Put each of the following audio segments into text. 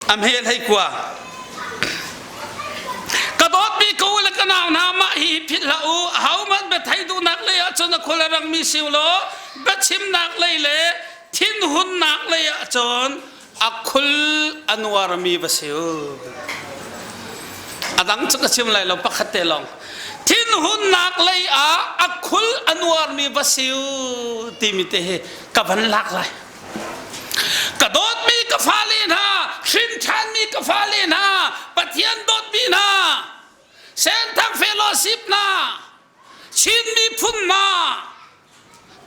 A hme 19. Ka dawtmi ka u le ka nau hna mah hi philh hlah u ahohmanh biathei duhnak lei ah cun a khul a rangmi si u law biachimnak lei le thinhunnak lei ah cun a khul a nuarmi va si u. A dang cu ka chim lai lo pakhat te lawng. Thinhunnak lei ah a khul a nuarmi va si u timi te hi ka van lak lai. Ka dawtmi ka fale hna, hrin ṭhanmi ka fale hna, Pathian dawtmi hna, Senthang Fellowship hna, Chin miphun hna,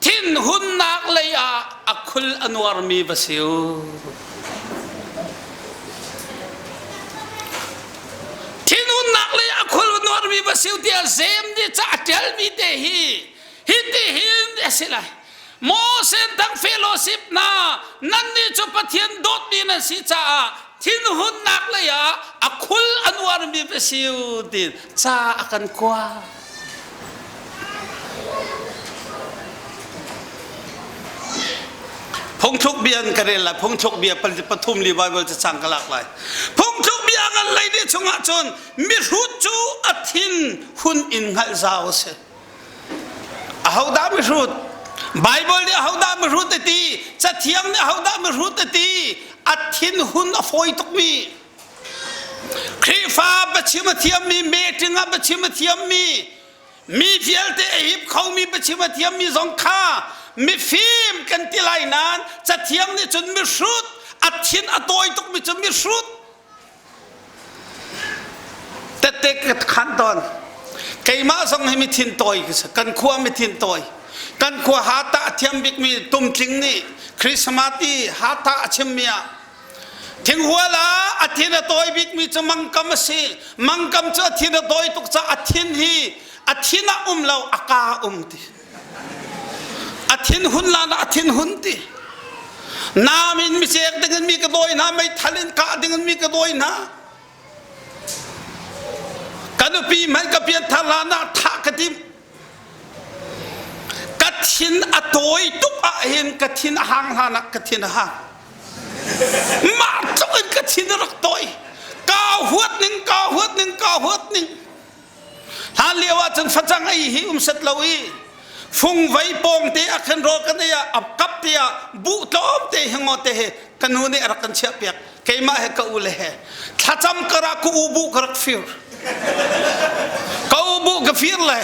thinhunnak lei ah a khul a nuarmi va si u. Thinhunnak lei a khul a nuarmi va si u tiah Zem nih ca a ṭialmi te hi hitihin a si lai. Moses dang fellowship hna nannih cu Pathian dawtmi nan si caah thinhunnak lei ah a khul a nuarmi va si u ti ca a kan kua. Phungthluk bia an ka rel lai phungthluk bia pathum li Bible cacang ka lak lai phungthluk bia ngan lei ni chungah cun mihrut cu a thin hun in hngalh zau a si Ahodah mihrut? Bible nih ahodah mihrut a ti? Cathiang nih ahodah mihrut a ti? A thinhun a fawi tukmi. Khrihfa biachim a thiammi, meeting ah biachim a thiammi, mi vialte a hip khomi biachim a thiammi zong kha mifim kan ti lai nain cathiang nih cun mihrut, a thin a tawi tukmi cu mihrut Tette ka khan tawn. Keimah zong hi mithin tawi ka si. Kan khua mithin tawi. Kan khua hata a thiam bikmi tumtling nih Christmas i hata a chimmi ah thinghual ah a thin a tawi bikmi cu mangkam a si. Mangkam cu a thin a tawi tuk caah a thin hi a thin ah um lo a ka um ti. A thinhun lan ah a thinhun ti. Nam in mi cek ding in mi ka dawi hna, meithal in kah ding in mi ka dawi hna. Ka nupi hmanh ka pianthar hlan ah thah ka timh. Ka thin a tawi tuk ah hin ka thin a hang hlan ah ka thin a hang. Mah tluk in ka thin a rak tawi. Kaa huat ning, kaa huat ning, kaa huat ning. Hlan lio ah cun facang ei hi um set lo i fungvei pawng te a khen rawl kan ei ah a kap te ah buh tlawm te hi ngo te he ka nu nih a rak kan chiah piak keimah he ka u le he thlacam kara ka u buh ka rak fir ka u buh ka fir le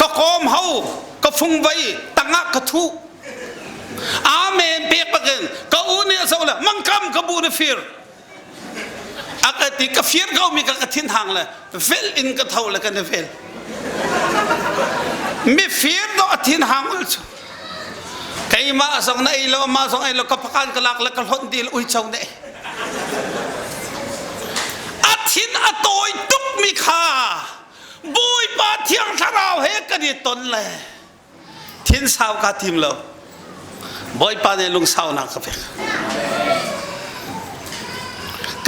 ka kawm ho ka fungvei tangah ka thu amen pek bakin ka u nih a zo le mangkam ka bu na fir A ka ti ka fir ko mi ka ka thin hang le vel in ka tho le kan i vel. Mi fir do a thin hang ul cu. Keimah zong na ei lo ama zong ei lo ka pakan ka lak le ka hlonh dil uico ne. A thin a tawi tuk mi kha Bawipa Thiang Thlarau he kan i ton le Thinsau kaa tim lo. Bawipa nih lungsaunak ka pek.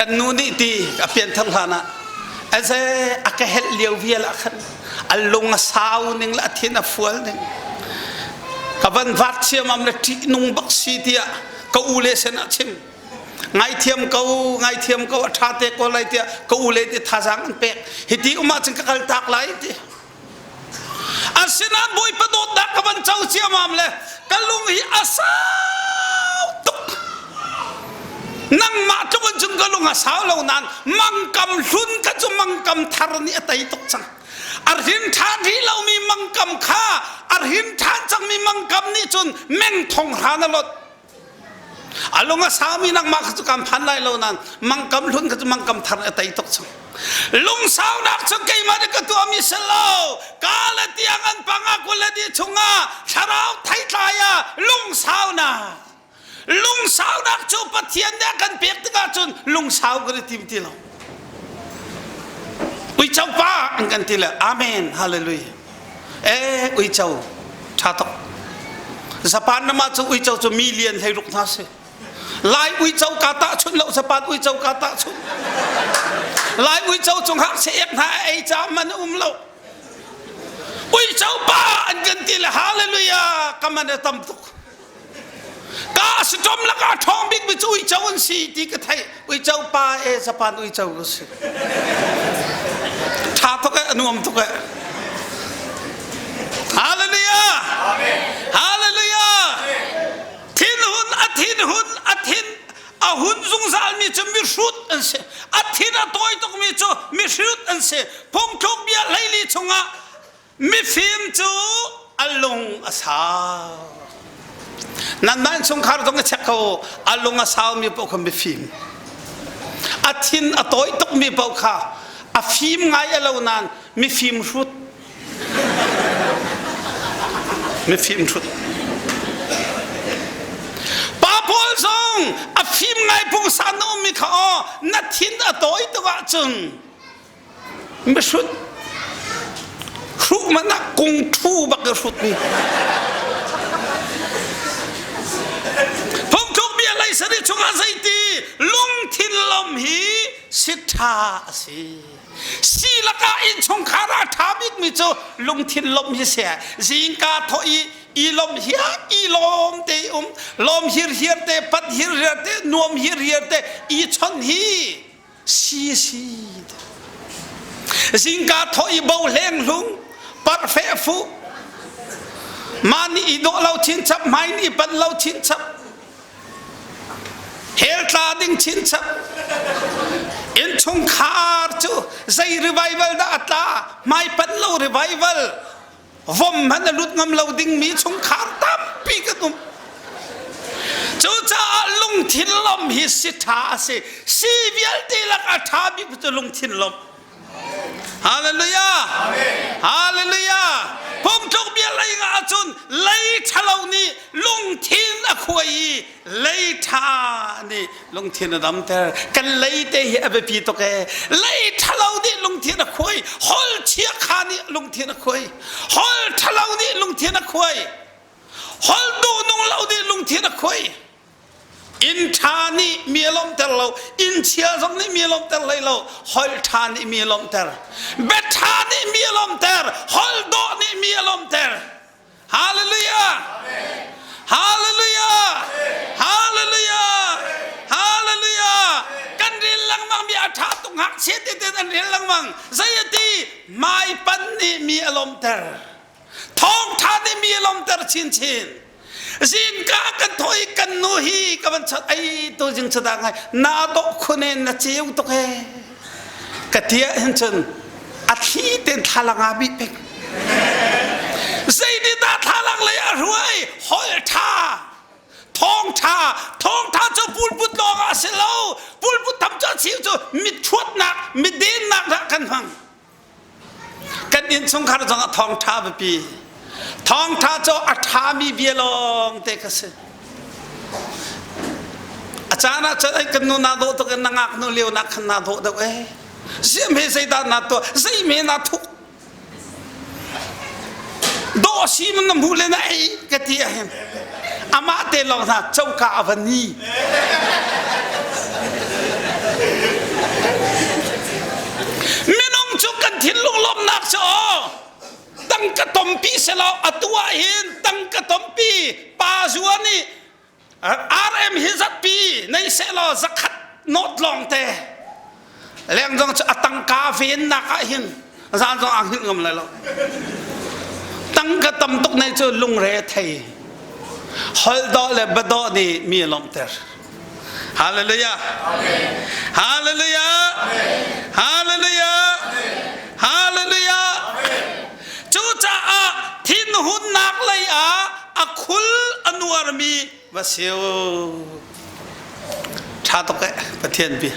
Kan nu nih ti a pianthar hlan ah aze a ka helh lio vial ah khan a lung a sau ning le a thin a fual ning ka van vat siamam le ṭih nung bak si tiah ka u le sen ah chim ngaithiam ko ngaithiam ko a ṭha te ko lai tiah ka u le nih thazaang an pek hiti um ahcun ka kal tak lai ti Asinain Bawipa dawtnak ka van co ciamam le ka lung hi a sau tuk. Nangmah tluk in cun ka lung a sau lo nain mangkam hlun kha cu mangkam thar nih a tei tuk cang. A hrin ṭhan rih lomi mangkam kha a hrin ṭhan cangmi mangkam nih cun meng thong hran a lot. A lung a saumi nangmah kha cu kan phan lai lo nain mangkam hlun kha cu mangkam thar a tei tuk cang. Lungsaunak cu keimah nih ka tuahmi si lo. Ka le tiang an panga kul le di chungah thlarau theitlai ah lungsaunak. Lungsaunak cu Pathian nih a kan pek tikah cun lungsau kan i tim ti lo. Uico pa an kan ti le Amen Hallelujah. Eh uico ṭha tuk. Japan ram ah cu uico cu million hlei ruk hna si. Lai uico ka tahchunh lo Japan uico ka tahchunh. Lai uico cung hak se ek hna a ei ca man a um lo. Uico pa an kan ti le hallelujah ka man a tam tuk. Ka siṭom lakah a ṭhawng bikmi cu uico an si ti ka theih. Uico pa e Japan uico ka si. Ṭha tuk e, a nuam tuk e. Hallelujah! Hallelujah! Thinhun a thinhun a thin a hun zungzalmi cu mihrut an si. A thin a tawi tukmi cu mihrut an si. Phungthluk bia hleili chungah Mifim cu a lung a sau. Nanmah innchungkhar zong i check ko a lung a saumi paoh kha mifim. A thin a tawi tukmi paoh kha a fim ngai a lo nain mifim hrut. Mifim hrut. Pa pawl zong a fim ngai pungsan na ummi kha aw na thin a tawi tuk ahcun Mihrut hruh man ah kung ṭhu bak ka hrut mi. Phungthluk bia lei sari chungah zeiti lungthin lom hi si ṭha a si. Si lakah innchungkhar ah a ṭha bikmi cu lungthin lom hi si. Zingka thawh i i lom hiar i lawm te um lawm hirhiar te pat hirhiar te nuam hirhiar te i chon hi Si si. Zingka thawh i bo hleng hlung, parfe fu. Mah nih i dawh lo chinchap, hmai nih i pan lo chinchap. Hell tla ding chinchap. Innchungkhar cu zei revival dah a tla? Hmai pan lo revival. Vom hmanh a lut ngam lo dingmi chungkhar tampi kan um. Cucaah lungthin lawmh hi si ṭha a si. Si vialte lak a ṭha bik cu lungthin lawmh. Hallelujah! Hallelujah! Phungtluk bia lei ngah ahcun lei ṭhalo nih lungthin a khuai i lei ṭha nih lungthin a damter. Kan lei te hi a biapi tuk ee. Lei ṭhalo nih lungthin a khuai. Hol chiakha nih lungthin a khuai. Hol ṭhalo nih lungthin a khuai. Hol duhnung lo nih lungthin a khuai. Inn ṭha nih mi a lawmhter lo. Inn chia zong nih mi a lawmhter hlei lo. Hol ṭha nih mi a lawmhter. Bia ṭha nih mi a lawmhter. Hol dawh nih mi a lawmhter. Hallelujah! Hallelujah! Hallelujah! Hallelujah! Kan rel lengmang mi a ṭha tuk ngakchia tete an rel lengmang. Zei a ti? Maipan nih mi a lawmhter. Thawngṭha nih mi a lawmhter chinchin. Zingka kan thawh i kan nu hi ka van chat ai tu zing chata ngai na dawh khun in na ceu tuk ee. Ka ti ah hin cun a thli ten thlalang ah bih peng. Zei nih dah thlalang lei a hruai? Holh ṭha, thawng ṭha, thawng ṭha cu pulput lawng ah a si lo. Pulput tham cu a chim cu mithuatnak, midennak dah kan hmang. Kan innchungkhar zong ah thawng ṭha biapi. Thawng ṭha cu a ṭhami bia lawng te kha si. A caan ah cun kan nu naa dawh tuk in na ngaknu lio nak khan naa dawh deuh ee. Ziam he zeidah naa tuah, zei me naa thuk. Dawh si man na hmuh le na ei ka ti ahhin. Amah te lawng hna coka a va ni. Minung cu kan thinlung lawmhnak cu aw tangka tompi selaw atu ah hin tangka tompi pa zua nih RM hi zatpi nei sehlaw zakhat nawt lawng te leng zong cu a tangka vennak ah hin zan zong aa hngilh ngam lai lo tangka tam tuk nei cu lungre thei holh dawh le biadawh nih mi a lawmhter Hallelujah Hallelujah Hallelujah Hallelujah Cucaah thinhunnak lei ah a khul a nuarmi va si u. Ṭha tuk eh Pathian bia.